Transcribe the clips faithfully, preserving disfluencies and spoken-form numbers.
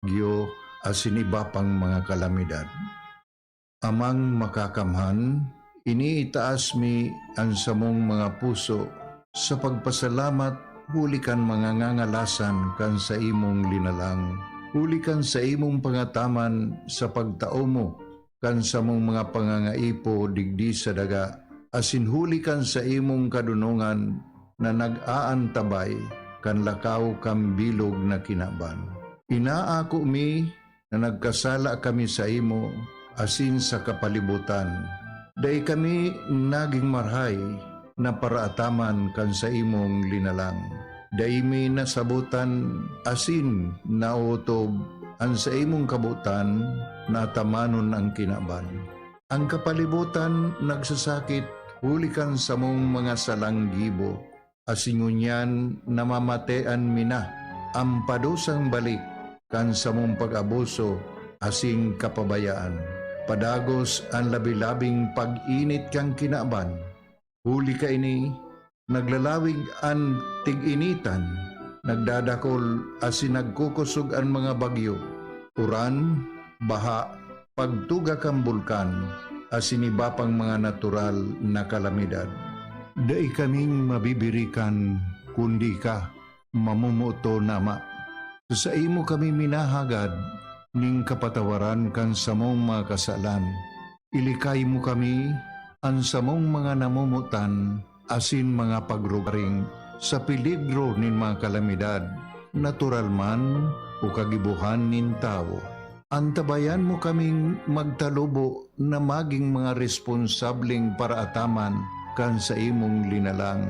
bagyo, asin iba pang mga kalamidad. Amang Makakamhan, iniitaas mi an samong mga puso sa pagpasalamat huli kan mga ngangalasan kan saimong linalang, huli kan saimong pangataman sa pagtao mo kan samong mga pangangaipo digdi sa daga, asin huli kan saimong kadonongan na nag-aantabay kan lakaw kan bilog na kinaban. Inaako mi na nagkasala kami saimo asin sa kapalibotan. Dai kami nagin marahay na paraataman kan saimong linalang. Dai mi nasabotan asin naotob an saimong kabotan na atamanon an kinaban. An kapalibotan nagsasakit huli kan samong mga salang gibo, asin ngunyan namamatean mi na an padusang balik kan samong pag-abuso asin kapabayaan. Padagos an labi-labing pag-init kan kinaban. Huli kaini, naglalawig an tig-initan, nagdadakol asin nagkukosog an mga bagyo, uran, baha, pagtuga kan bulkan, asin iba pang mga natural na kalamidad. Dai kaming mabibirikan, kundi ika, mamomoton, Ama. Sa saimo kami minahagad nin kapatawaran kan samong mga kasalan. Ilikay mo kami, an samong mga namomotan, asin mga pagrugaring sa peligro nin mga kalamidad, natural man o kagibohan nin tawo. Antabayan mo kaming magtalubo na magin mga responsableng paraataman kan saimong linalang,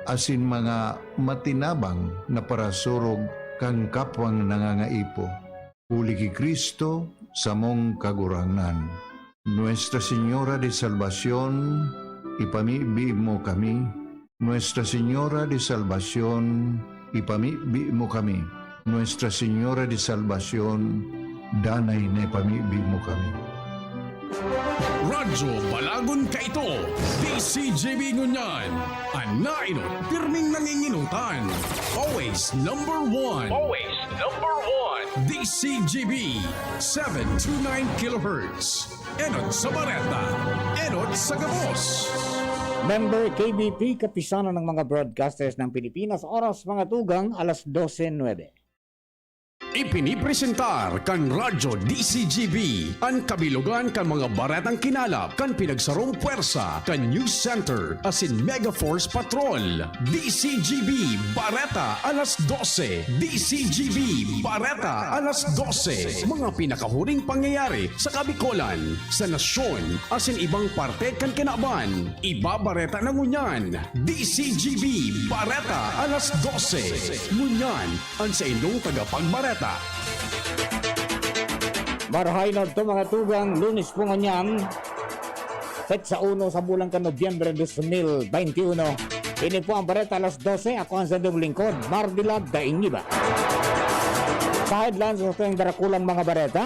asin mga matinabang na parasurog kan kapwang nangangaipo. Huli ki Cristo, samong Kagurangnan. Nuestra Señora de Salvacion, ipamibi mo kami. Nuestra Señora de Salvacion, ipamibi mo kami. Nuestra Señora de Salvacion, danay na ipamibi mo kami. Radyo Balagon Kaito, D C G B ngunyan, an nainot pirming nanginginotan. Always number one. Always number one. D C G B, seven two nine kilohertz. Enot sa bareta, enot sa gabos. Member K B P, Kapisanan ng mga Broadcasters ng Pilipinas, oras mga tugang, alas dose nuebe. Ipinipresentar kan Radyo D C G B an kabilogan kan mga baretang kinalap kan pinagsarong pwersa kan News Center asin Mega Force Patrol. D C G B Bareta alas dose. D C G B Bareta alas dose. Mga pinakahuring pangyayari sa Kabikolan, sa nasyon, asin ibang parte kan kinaban. Ibabareta na ngunyan. D C G B Bareta alas dose. Ngunyan, an saindong tagapagbareta. Marahay na adto, mga tugang, Lunes po ngunyan, petsa uno sa bulan kan Nobyembre dos mil bente uno. Ini po ang Bareta alas dose. Ako ang saindong lingkod, Mardilag Daing Iba. Sa headlines, sa tuyong darakulang mga bareta,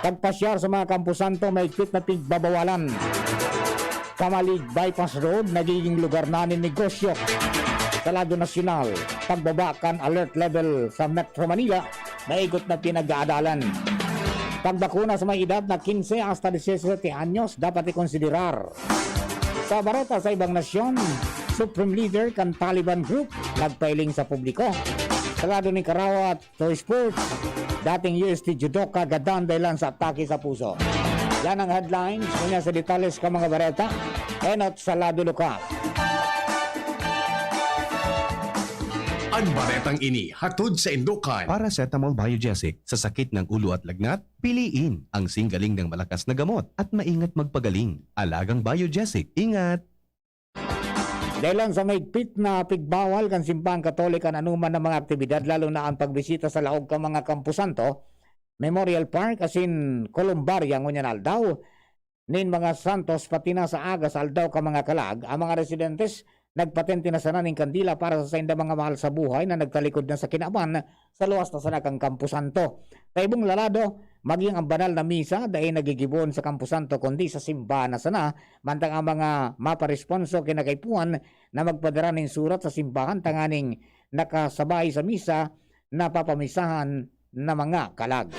pagpasyar sa mga kamposanto, mahigpit na pigbabawalan. Camalig Bypass Road, nagiging lugar na nin negosyo. Sa lado nasyonal, pagbaba kan alert level sa Metro Manila, maigot na pinag-aadalan. Pagbakuna sa may edad na kinse hasta disyesete anyos, dapat ikonsiderar. Sa bareta sa ibang nasyon, Supreme Leader kan Taliban Group nagpahiling sa publiko. Sa lado ni Karawat, So, sports, dating U S T judoka gadan dahilan sa atake sa puso. Yan ang headlines. Ngunyan sa detalye kan mga bareta, enot sa lado lokal. An baretang ini hatod saindo kan Paracetamol Biogesic. Sa sakit ng ulo at lagnat, piliin ang singgaling ng malakas na gamot at maingat magpagaling. Alagang Biogesic. Ingat! Dahilan sa mahigpit na pigbawal kan Simbahang Katolika an anoman na mga aktibidad, lalo na an pagbisita sa laog kan mga kamposanto, Memorial Park asin Columbaria ngunyan aldaw nin mga santos, pati na sa aga sa aldaw kan mga kalag, ang mga residentes nagpatente na sana nin kandila para sa saindang mga mahal sa buhay na nagtalikod na sa kinaban sa luwas na sana kan kamposanto. Sa ibong lalado, maging ang banal na misa dai nagigibohon sa kamposanto kundi sa simbahan na sana, mantang ang mga maparesponso kinakaipuhan na magpadara nin surat sa simbahan tanganing nakasabay sa misa na papamisahan na mga kalag.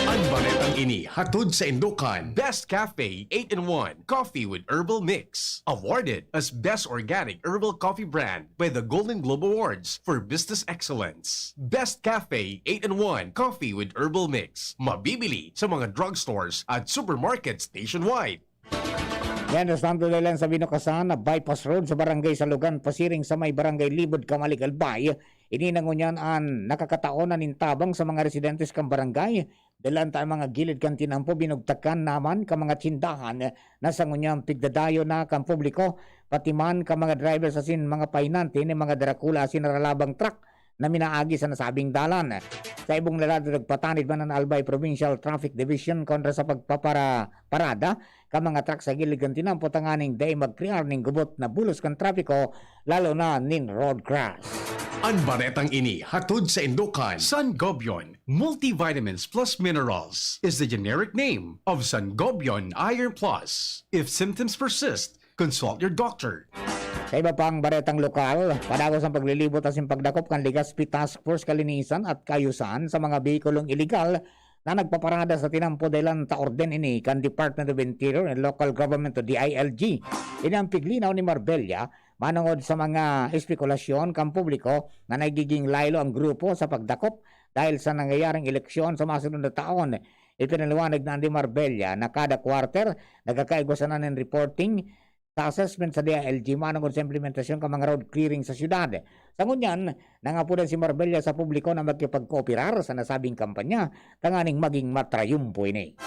Ang baretang ini hatod sa Indokan, Best Cafe eight-in-one Coffee with Herbal Mix. Awarded as Best Organic Herbal Coffee Brand by the Golden Globe Awards for Business Excellence. Best Cafe eight-in-one Coffee with Herbal Mix. Mabibili sa mga drugstores at supermarkets nationwide. Yan, sa Santo Dalan sa Binukasan, na bypass road sa barangay Salugan, pasiring sa may barangay Libod, Kamalig, Albay. Ini na ngunyan an nakakataon na nintabang sa mga residentes kan barangay. Dalan ta ang mga gilid kan tinampo, binugtakan naman ka mga tsindahan na sa ngunyan pigdadayo na kan publiko, pati man ka mga drivers asin mga pahinante ni mga darakula asin naralabang truck na minaagi sa nasabing dalan. Sa ibong lalado, nagpatanid man an Albay Provincial Traffic Division kontra sa pagpaparada ka mga truck sa gilid kan tinampo tanganing dai magkrear nin gubot na bulos kan trapiko, lalo na nin road crash. Ang baretang ini hatod sa Indokan, Sangobion Multivitamins Plus Minerals is the generic name of Sangobion Iron Plus. If symptoms persist, consult your doctor. Sa iba pang baretang lokal, padagos ang paglilibot asin pagdakop kan Legazpi Task Force Kalinisan at Kaayusan sa mga behikulong iligal na nagpaparada sa tinampo dahilan ta orden ini kan Department of Interior and Local Government o D I L G. Ini ang piglinaw ni Marbella manongod sa mga espekulasyon kan publiko na nagiging laylo ang grupo sa pagdakop dahil sa nangyayaring eleksyon sa masunod na taon. Ipinaliwanag na ni Marbella na kada quarter, nagkakaigwa sana nin reporting sa assessment sa D I L G manongod sa implementasyon kan mga road clearing sa syudad. Sa ngunyan, nangapodan si Marbella sa publiko na makipagkooperar sa nasabing kampanya tanganing maging matrayumpo ini.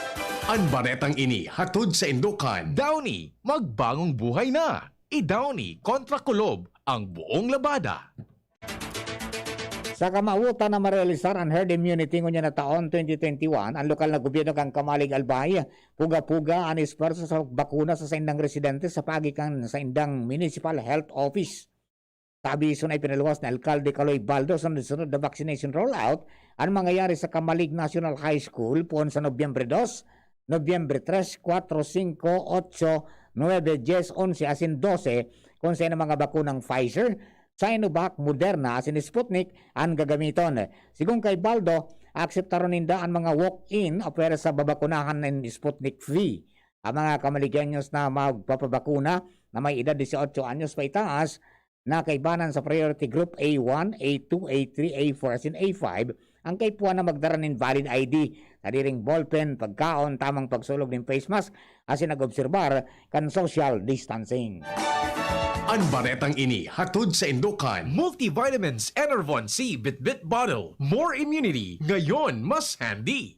Ang baretang ini hatod sa Indokan, Downy, magbangong buhay na! I-Downy kontra kulob ang buong labada. Sa kamawotan na marealisar an herd immunity ngunyan na taon, twenty twenty-one, ang lokal na gobyerno kan Kamalig, Albay, puga-puga an esfuerso sa pagbakuna sa saindang residente sa paagi kan saindang Municipal Health Office. Sa abiso na ipinaluwas ni Alkalde Kaloy Baldo, sunod-sunod na vaccination rollout an mangyayari sa Kamalig National High School poon sa Nobyembre dos, Nobyembre tres, kwatro, singko, otso, nuebe, dyes, onse asin dose, kun saen an mga bakunang Pfizer, Sinovac, Moderna asin Sputnik an gagamiton. Sigon kay Baldo, akseptaron ninda an mga walk-in o pwersa babakunahan nin Sputnik V. Ang mga Kamaligeños na magpapabakuna na may edad dieciocho anyos paitaas na kaibanan sa Priority Group A one, A two, A three, A four asin A five, ang kaipuhan na magdara nin valid I D, sadiring ballpen, pagkaon, tamang pagsulog nin face mask, asin nag-obserbar kan social distancing. Ang baretang ini hatod sa Indokan, Multivitamins Enervon C Bitbit Bottle. More immunity, ngayon mas handy.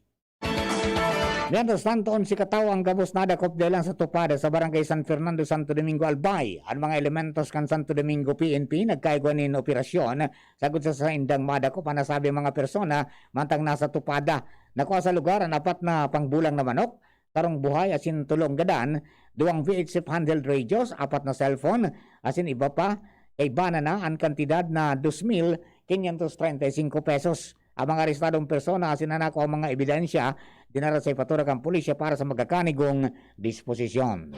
Mientras tanto, onse katawo ang gabos nadakop dahil sa tupada sa Barangay San Fernando, Santo Domingo, Albay. An mga elementos kan Santo Domingo P N P nagkaigwa nin operasyon sagkod sa saindang madakop an nasabing mga persona mantang nasa tupada. Nakua sa lugar an apat na pangbulang na manok, sarong buhay asin tolong gadan, duwang V H F handheld radios, apat na cellphone, asin iba pa. Kaibanan na an kantidad na dos mil quinientos treinta y cinco pesos. Ang mga arestadong persona asin an nakuang mga ebidensya dinara sa ipaturak kan pulisya para sa magkakanigong disposisyon.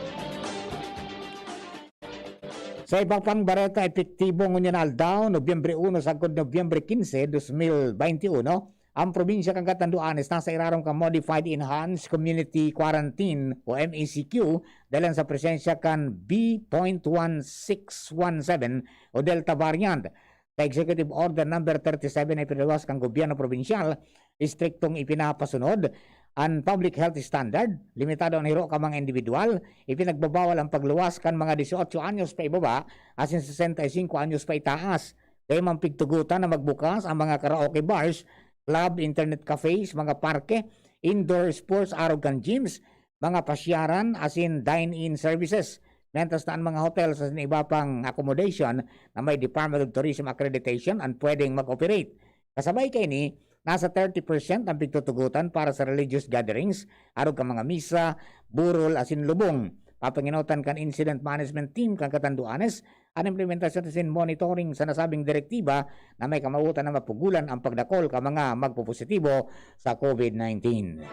Sa iba pang bareta, epektibo ngunyan na aldaw, Nobyembre uno sagkod Nobyembre quince, dos mil veintiuno, ang probinsya kan Catanduanes nasa irarom kan Modified Enhanced Community Quarantine o M E C Q dalan sa presensya kan B point one six one seven o Delta variant. Sa Executive Order Number thirty-seven na ipinaluwas kan gobyerno probinsyal, istriktong ipinapasunod an public health standard, limitado an hiro kan mga indibidwal, ipinagbabawal ang pagluwas kan mga dieciocho anyos paibaba asin sesenta y cinco anyos paitaas. Dai man pigtugotan na magbukas ang mga karaoke bars, club, internet cafes, mga parke, indoor sports arog kan gyms, mga pasyaran asin dine-in services, mientras na an mga hotels asin iba pang accommodation na may Department of Tourism accreditation an pwedeng mag-operate. Kasabay kaini, nasa thirty percent ang pigtutugotan para sa religious gatherings, arog kan mga misa, burol asin lubong. Papangenotan kan Incident Management Team kan Catanduanes an implementasyon asin monitoring sa nasabing direktiba na may kamawotan na mapugulan ang pagdakol kan mga magpopositibo sa COVID nineteen.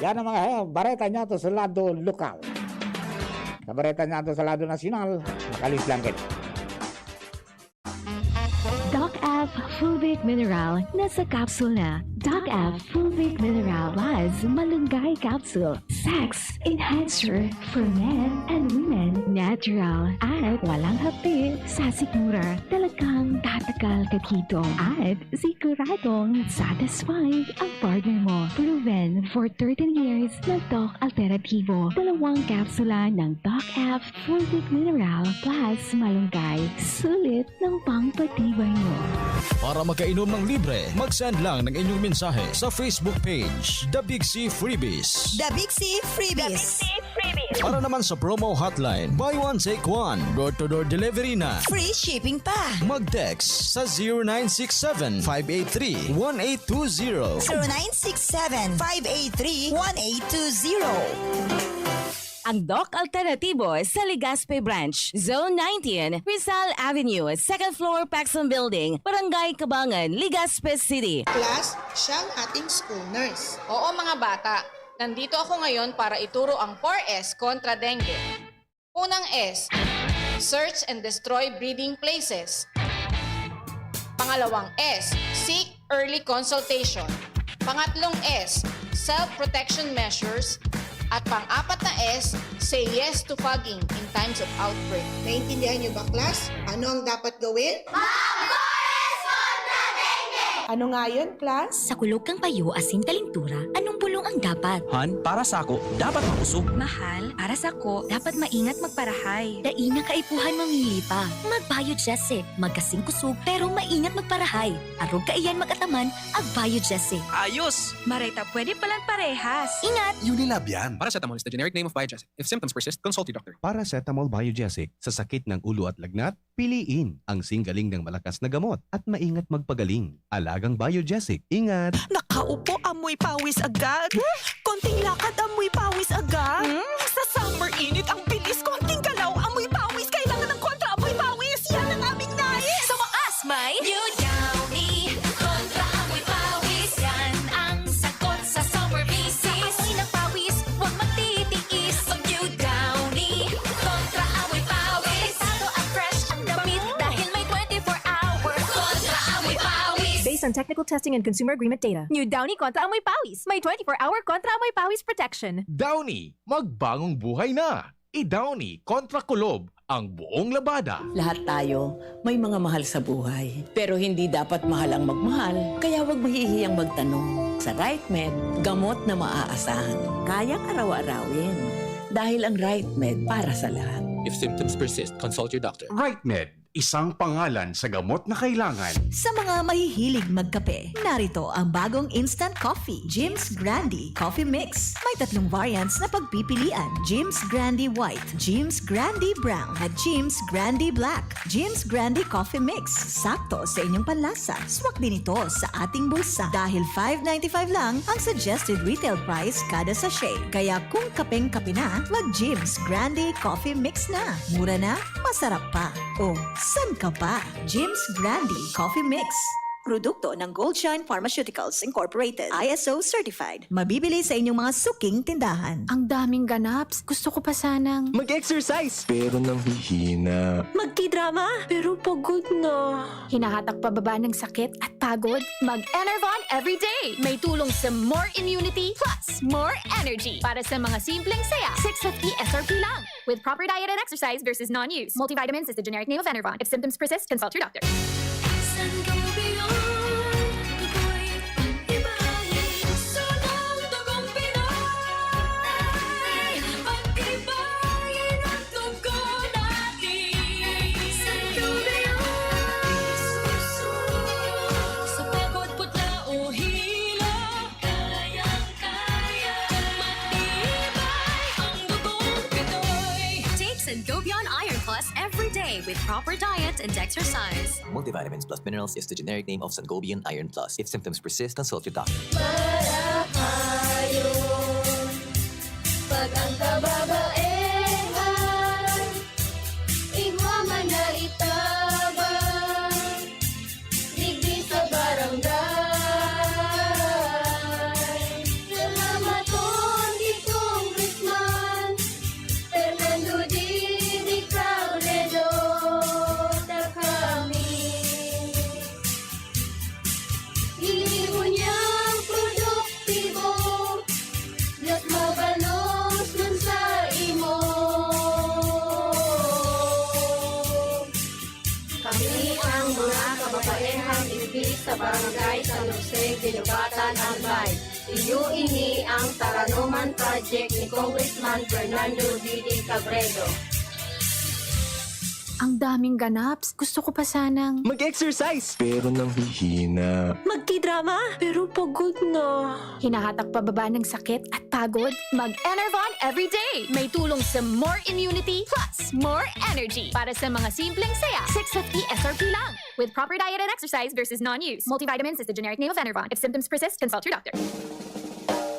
Yan ang mga, eh, bareta niyato sa lado lokal. Sa bareta niyato sa lado nasyonal, makalis lang kita. Doc F Fulvic Mineral, nasa capsule na. Doc F Fulvic Mineral Plus Malunggay Capsule. Sex Enhancer for men and women. Natural at walang hapdi sa sikmura. Talagang tatagal ka dito. At siguradong satisfied ang partner mo. Proven for thirteen years na Doc Alternativo. Dalawang kapsula ng Doc F Fulvic Mineral Plus Malunggay. Sulit ng pangpatibay mo. Para makainom ng libre, mag-send lang ng inyong mensahe sa Facebook page, The Big C Freebies. The Big C Freebies. Freebies. Para naman sa promo hotline, buy one, take one. Door-to-door delivery na. Free shipping pa. Mag-text sa zero nine six seven, five eight three, one eight two zero. zero nine six seven, five eight three, one eight two zero. Ang Doc Alternativo sa Legazpi Branch, Zone nineteen, Rizal Avenue, second floor, Paxson Building, Barangay Cabangan, Legazpi City. Class, siya ang ating school nurse. Oo mga bata, nandito ako ngayon para ituro ang four S kontra dengue. Unang S, search and destroy breeding places. Pangalawang S, seek early consultation. Pangatlong S, self-protection measures. At pang-apat na S, say yes to fogging in times of outbreak. Naintindihan niyo ba, class? Ano ang dapat gawin? Ano nga yun, class? Sa kulog kan payo asin kalintura, anong bulong ang dapat? Han, para sako, dapat makusog. Mahal, para sako, dapat maingat magparahay. Dai na kaipuhan mamili pa. Mag-Biogesic, magkasing kusog, pero maingat magparahay. Arog kaiyan mag-ataman, ag-Biogesic. Ayos! Maray ta pwede palan parehas. Ingat! Unilab yan. Paracetamol is the generic name of Biogesic. If symptoms persist, consult your doctor. Paracetamol Biogesic sa sakit ng ulo at lagnat, piliin ang singgaling ng malakas na gamot at maingat magpagaling. Alagang Biogesic. Ingat! Nakaupo, amoy pawis agad. Konting lakad, amoy pawis agad. Hmm? Sa summer init, ang bilis. Konting galaw, amoy pawis. Kailangan ng kontra amoy pawis. Yan ang aming nais. Sa wakas, may New Downy Kontra Amoy Pawis. Yan ang sagot sa summer visit. Sa amoy ng pawis, huwag magtitiis. Mag New Downy Kontra Amoy Pawis. Protektado at fresh ang damit dahil may twenty-four hour Kontra Amoy Pawis. Based on technical testing and consumer agreement data. New Downy Kontra Amoy Pawis. May twenty-four hour Kontra Amoy Pawis protection. Downy, magbangong buhay na! I-Downy kontra kulob ang buong labada. Lahat tayo may mga mahal sa buhay. Pero hindi dapat mahal ang magmahal, kaya huwag mahihiyang magtanong. Sa RightMed, gamot na maaasahan, kayang araw-arawin. Dahil ang RightMed para sa lahat. If symptoms persist, consult your doctor. RightMed, isang pangalan sa gamot na kailangan. Sa mga mahihilig magkape, narito ang bagong instant coffee, Jim's Grande Coffee Mix. May tatlong variants na pagpipilian, Jim's Grande White, Jim's Grande Brown, at Jim's Grande Black. Jim's Grande Coffee Mix, sakto sa inyong panlasa. Swak din ito sa ating bulsa. Dahil five ninety-five lang ang suggested retail price kada sachet. Kaya kung kapeng-kape na, mag Jim's Grande Coffee Mix na. Mura na, masarap pa. O, san ka pa? Jim's Grande Coffee Mix. Produkto ng Goldshine Pharmaceuticals Incorporated, I S O certified. Mabibili sa inyong mga suking tindahan. Ang daming ganaps. Gusto ko pa sanang Mag-exercise! Pero nanghihina. Magkidrama, pero pagod na. Hinahatak pababa ng sakit at pagod. Mag-Enervon everyday. May tulong sa more immunity plus more energy. Para sa mga simpleng saya, six fifty S R P lang. With proper diet and exercise versus non-use. Multivitamins is the generic name of Enervon. If symptoms persist, consult your doctor. Take Sangobion Iron Plus every day with proper diet and exercise. Multivitamins plus minerals is the generic name of Sangobion Iron Plus. If symptoms persist, consult your doctor. Marahayon pag ang kababaehan igwa man na itabang digdi sa barangay. Salamaton ki Congressman Fernando Didi Cabredo ta kami. Barangay San Jose, Guinobatan, Albay. Iyo ini ang Taranoman Project ni Congressman Fernando Didi Cabredo. Ang daming ganaps. Gusto ko pa sanang Mag-exercise! Pero nanghihina. Magkidrama, pero pagod na. Hinahatak pababa ng sakit at pagod. Mag-Enervon everyday. May tulong sa more immunity plus more energy. Para sa mga simpleng saya, six fifty S R P lang. With proper diet and exercise versus non-use. Multivitamins is the generic name of Enervon. If symptoms persist, consult your doctor.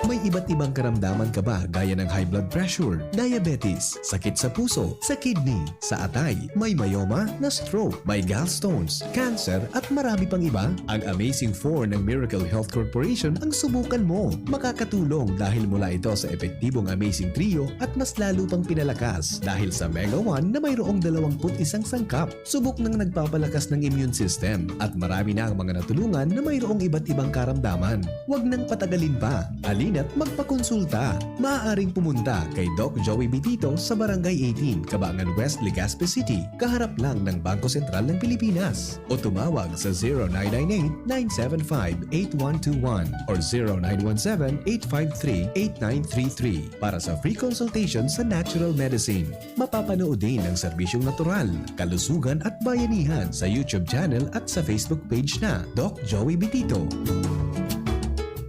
May iba't ibang karamdaman ka ba gaya ng high blood pressure, diabetes, sakit sa puso, sa kidney, sa atay, may myoma, na-stroke, may gallstones, cancer at marami pang iba? Ang Amazing four ng Miracle Health Corporation ang subukan mo. Makakatulong dahil mula ito sa epektibong Amazing Trio at mas lalo pang pinalakas dahil sa Mega one na mayroong dalawampu't isang sangkap. Subok nang nagpapalakas ng immune system at marami na ang mga natulungan na mayroong iba't ibang karamdaman. Huwag nang patagalin pa. Halina't magpakonsulta. Maaaring pumunta kay Doc Joey Bitito sa Barangay eighteen, Cabangan West, Legazpi City, kaharap lang ng Bangko Sentral ng Pilipinas. O tumawag sa zero nine nine eight, nine seven five, eight one two one or zero nine one seven, eight five three, eight nine three three para sa free consultation sa natural medicine. Mapapanood din ang serbisyong natural, kalusugan at bayanihan sa YouTube channel at sa Facebook page na Doc Joey Bitito.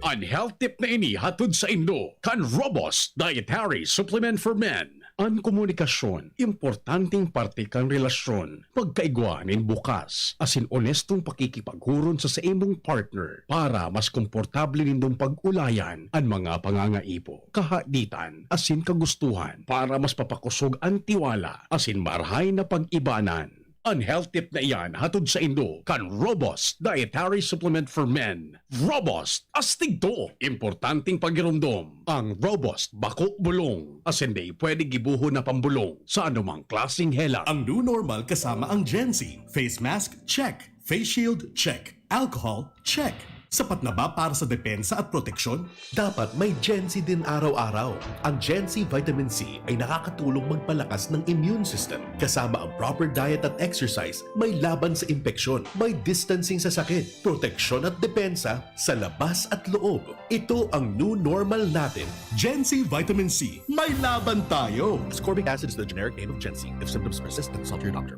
An health tip na ini hatod saindo kan Robust Dietary Supplement for Men. An komunikasyon, importanteng parte kan relasyon. Pagkaigwa nin bukas asin onestong pakikipaghuron sa saimong partner para mas komportable nindong pag-ulayan an mga pangangaipo, kahaditan asin kagustuhan para mas papakosog an tiwala asin marahay na pag-ibanan. An health tip na iyan hatod saindo kan Robust Dietary Supplement for Men. Robust, astig to! Importanteng pagiromdom. Ang Robust bako bulong, asin dai pwede gibohon na pambulong sa anumang klaseng helang. Ang new normal kasama ang Gen Z. Face mask, check. Face shield, check. Alcohol, check. Sapat na ba para sa depensa at proteksyon? Dapat may Gen Z din araw-araw. Ang Gen Z Vitamin C ay nakakatulong magpalakas ng immune system. Kasama ang proper diet at exercise, may laban sa impeksyon, may distancing sa sakit, proteksyon at depensa sa labas at loob. Ito ang new normal natin. Gen Z Vitamin C, may laban tayo! Ascorbic acid is the generic name of Gen Z. If symptoms persist, consult your doctor.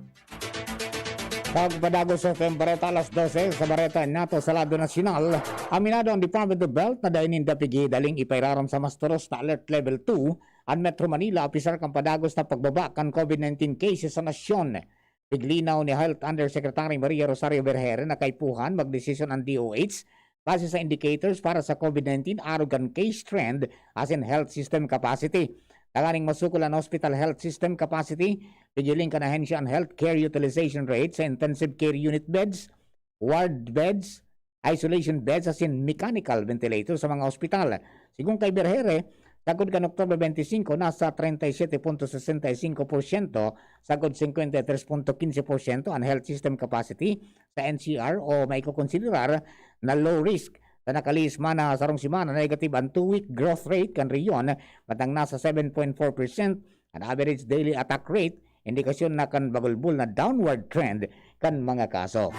Pagpadagos sa F M Bareta, alas dose sa Bareta Nato sa Lado Nasyonal, aminado ang Department of Health na dai ninda pighihidaling ipairarom sa mas toros na Alert Level two an Metro Manila, apisar kan padagos na pagbaba kan COVID nineteen cases sa nasyon. Piglinaw ni Health Undersecretary Maria Rosario Vergeire na kaipuhan magdesisyon an D O H base sa indicators para sa COVID nineteen, arog kan case trend asin health system capacity. Tanganing masukol an hospital health system capacity, pigiling kan ahensya an healthcare utilization rate sa intensive care unit beds, ward beds, isolation beds asin mechanical ventilator sa mga ospital. Sigon kay Vergeire, sagkod kan Oktubre twenty-five, nasa treinta y siete punto sesenta y cinco por ciento sagkod cincuenta y tres punto quince por ciento an health system capacity sa N C R o maikokonsiderar na low risk. Sa nakalihis man na sarong semana, negative an two-week growth rate kan rehiyon, matang nasa seven point four percent an average daily attack rate, indikasyon na kan bagulbol na downward trend kan mga kaso.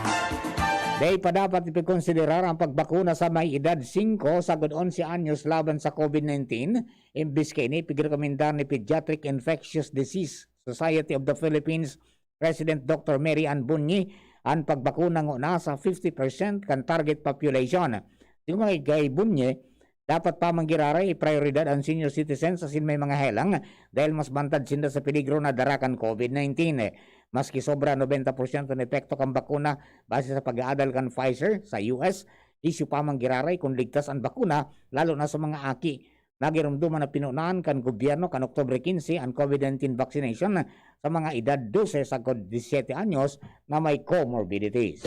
Dai pa dapat ipagkonsiderar ang pagbakuna sa may edad singko sagkod onse anyos laban sa COVID nineteen, imbis kaini, pigrekomendar ni Pediatric Infectious Disease Society of the Philippines President Doctor Mary Ann Bunyi an pagbakuna ngona sa fifty percent kan target population. Sigon kay Bunyi, dapat pa man giraray iprayoridad an senior citizens asin may mga helang dahil mas bantad sinda sa peligro na dara kan COVID nineteen. Maski sobra nobenta porsyento na epekto kan bakuna base sa pag-aadal kan Pfizer sa U S, isyu pa man giraray kun ligtas an bakuna, lalo na sa mga aki. Nagiromdoman na pinunaan kan gobyerno kan Oktubre quince an COVID nineteen vaccination sa mga edad dose sagkod disisete anyos na may comorbidities.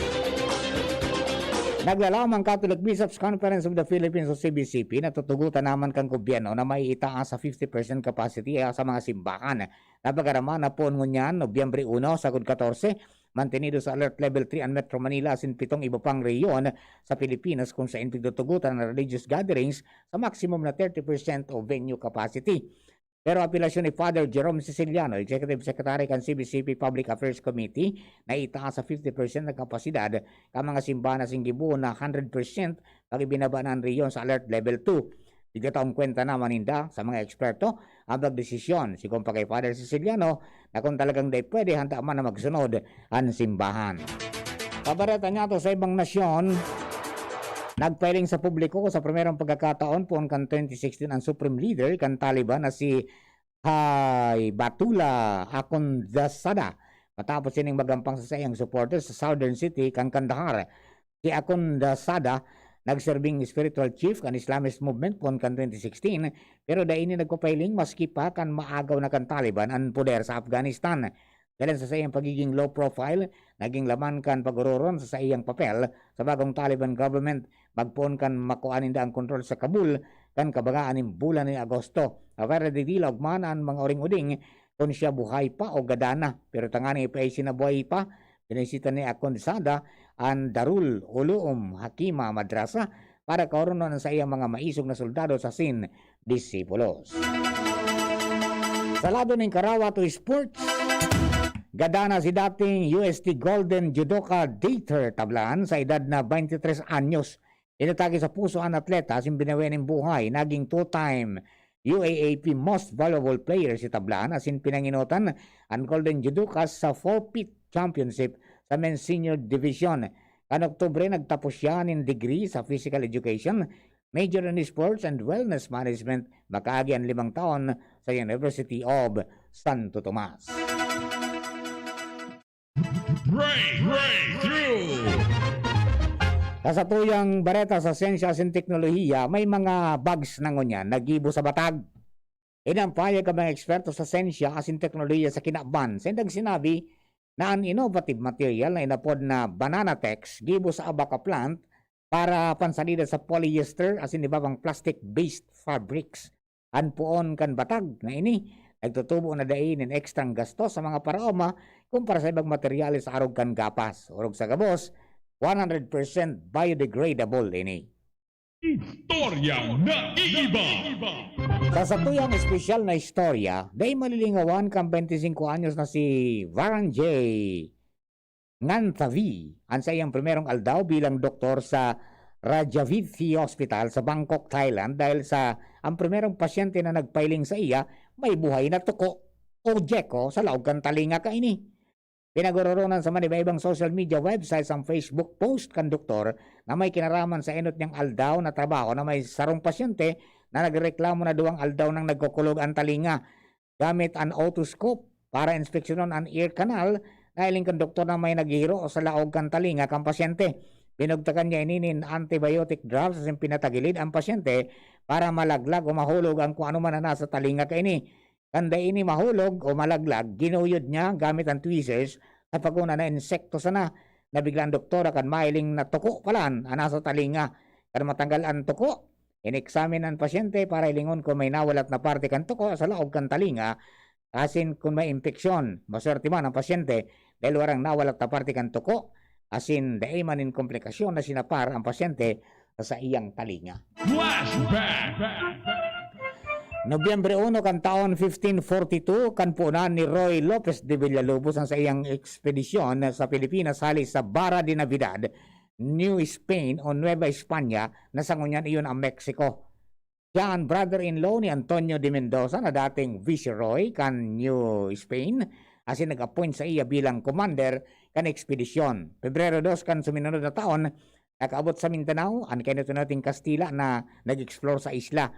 Naglalam ang Catholic Bishops' Conference of the Philippines o C B C P na tutugotan naman kan gobyerno na maiitaas sa fifty percent capacity sa mga simbahan. Napagarama na poon ngunyan, Nobyembre uno sagkod katorse, mantenido sa Alert Level three an Metro Manila asin pitong iba pang rehiyon sa Pilipinas kung sain pigtutugotan ang religious gatherings sa maximum na thirty percent o venue capacity. Pero apelasyon ni Father Jerome Siciliano, Executive Secretary kan C B C P Public Affairs Committee, na itaas sa fifty percent ang kapasidad kan mga simbahan asin gibohon na hundred percent pag ibinaba na an rehiyon sa Alert Level two. Igataong kwenta naman ninda sa mga eksperto ang pagdesisyon. Sigon pa kay Father Siciliano na kung talagang dai pwede, handa man na magsunod an simbahan. Pabareta niyato sa ibang nasyon, nagpailing sa publiko sa primerong pagkakataon poon kan twenty sixteen ang Supreme Leader kan Taliban na si Haibatullah Akhundzada matapos sining magampang sa saiyang supporters sa southern city kan Kandahar. Si Akhundzada nagserbing spiritual chief kan Islamist movement poon kan twenty sixteen, pero dai ini nagpapailing maski pa kan maagaw na kan Taliban an poder sa Afghanistan. Dalan sa saiyang pagiging low profile, naging laman kan pag-ororon sa saiyang papel sa bagong Taliban government magpoon kan makua ninda ang kontrol sa Kabul kan kabagaan nin bulan nin Agosto. Afire de Dila ugman an mga uring-uding kun siya buhay pa o gadan na. Pero tanganing ipaisi na buhay pa, binisita ni Akhundzada an Darul Uloom Hakima Madrasa para kaoronon an saiyang mga maisog na soldados asin disipulos. Sa lado nin karawat o sports, gadan na si dating U S T Golden Judoka Dieter Tablan sa edad na twenty-three anyos. Inatake sa puso an atleta asin binawian nin buhay. Naging two-time U A A P Most Valuable Player si Tablan asin pinanginotan an Golden Judoka sa four-peat championship sa Men's Senior Division. Kan Oktubre, nagtapos siya nin degree sa Physical Education, major in Sports and Wellness Management, makaagi an limang taon sa University of Santo Tomas. Break, breakthrough! Sa satuyang bareta sa siyensya asin teknolohiya, may mga bugs na ngunyan naggibo sa batag. Ini an pahayag kan mga eksperto sa siyensya asin teknolohiya sa kinaban. Sa indang sinabi na an innovative material na inapod na banana tex gibo sa abaca plant para pansalida sa polyester asin iba pang plastic-based fabrics. An poon kan batag na ini nagtutubo na dai nin ekstrang gastos sa mga paraoma kumpara sa ibang materyales sa arog kan gapas. Orog sa gabos, one hundred percent biodegradable ini. Istoryang naiiba. Sa satuyang espesyal na istorya, dai malilingawan kan twenty-five anyos na si Varanjay Nganthavi an saiyang primerong aldaw bilang doktor sa Rajavithi Hospital sa Bangkok, Thailand, dahil sa ang primerong pasyente na nagpailing sa iya may buhay na tuko o jeko sa laog kan talinga kaini. Pinag-ororonan sa maniba-ibang social media websites ang Facebook post kan doktor na may kinaraman sa enot niyang aldaw na trabaho na may sarong pasyente na nagreklamo na duwang aldaw nang nagkukulog an talinga. Gamit an otoscope para inspeksyonon an ear canal, nahiling kan doktor na may naghihiro sa laog kan talinga kan pasyente. Binugtakan niya ini nin antibiotic drops asin pinatagilid an pasyente para malaglag o mahulog ang kung ano man na nasa talinga kaini. Kan dai ini mahulog o malaglag, ginuyod niya gamit an tweezers sa pagkuna na insekto sana. Nabigla an doktora kan mahiling na tuko palan an nasa talinga. Kan matanggal an tuko, ineksamin an pasyente para hilingon kun may nawalat na parte kan tuko sa laog kan talinga, asin kun may impeksyon. Maswerte man an pasyente dahil warang nawalat na parte kan tuko, asin dai man nin komplikasyon na sinapar an pasyente sa saiyang talinga. Flashback! Nobyembre uno kan taon fifteen forty-two, kan punan ni Ruy Lopez de Villalobos ang saiyang ekspedisyon sa Pilipinas hali sa Barra de Navidad, New Spain o Nueva España, na sa ngunyan iyon ang Mexico. Siya an brother-in-law ni Antonio de Mendoza na dating viceroy kan New Spain, asin nag-appoint sa iya bilang commander kan ekspedisyon. Pebrero dos kan suminunod na taon, nakaabot sa Mindanao an kainot-inoting Kastila na nag-explore sa isla.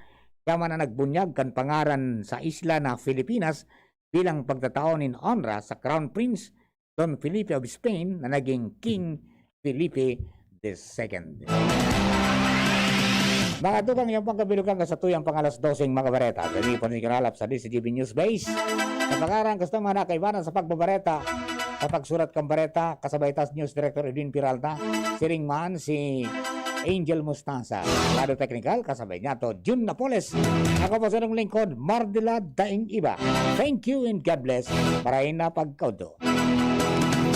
Siya man an nagbunyag kan pangaran sa isla na Filipinas bilang pagtatao nin onra sa Crown Prince Don Felipe of Spain na naging King Felipe the Second. Mga tugang, yan pang kabilugan ka sa tuyang pang alas doseng mga bareta. Kami po ni Kiralap sa D C G B News Base. Sa pangaran, gusto mga nakaibanan sa pagbabareta, sa pagsurat kang bareta, kasabay tas News Director Edwin Peralta, siring man si Angel Mustasa. Lado teknikal, kasabay niya to, Jun Napoles. Ako po sa inyong lingkod, Mardila Daing Iba. Thank you and God bless. Maray na pagkaudo.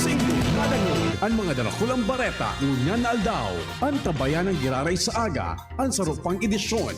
Singko, madangog an mga darakulang bareta ngunyan na aldaw. Antabayan ang giraray sa aga, an sarupang edisyon.